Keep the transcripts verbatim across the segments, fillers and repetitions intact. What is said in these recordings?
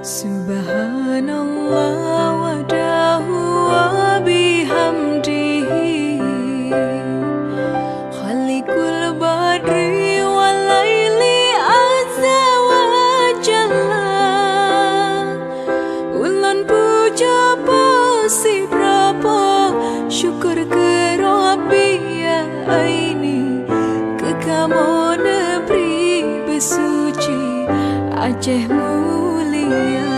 Subhanallah wahdahu wa bihamdihi, Khaliqul badri wal laili azza wa jalla. Ulôn pujoe Po sidroe Po, syukur keu Rabbi ya aini, keu kamoe neubri beusuci Aceh mulia.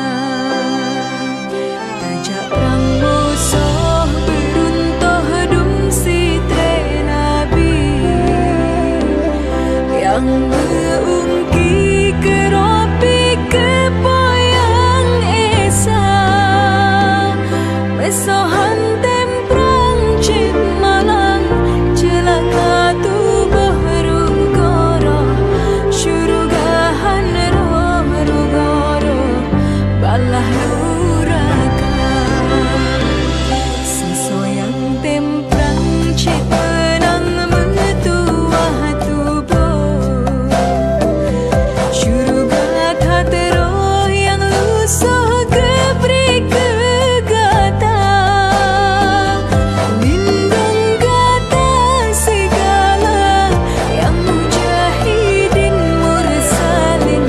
Teujak prang musoh beuruntoh dum sitré Nabi, nyang meu-ungki keu Rabbi keu Po nyang Esa. Meusohan tem prang cit malang, ceulaka tuboh rugoe roh, syeuruga han roh rugoe roh, balaih nuraka. Sisoe nyang tem prang cit meunang meutuwah tuboh. Syeuruga that roh nyang lusoh geubri keu gata. Lindong gata sigala nyang mujahidin mursalin,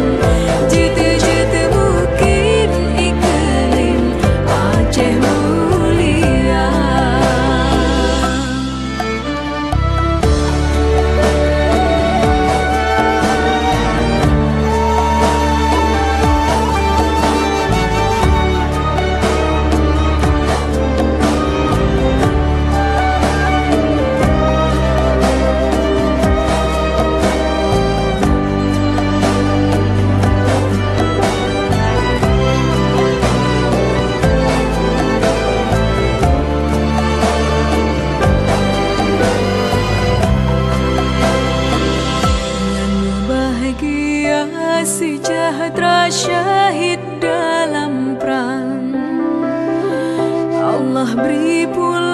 jeuet-jeuet mungken iklim Aceh mulia. Nyang bahagia seujahteura syahid dalam prang. Allah bri pulo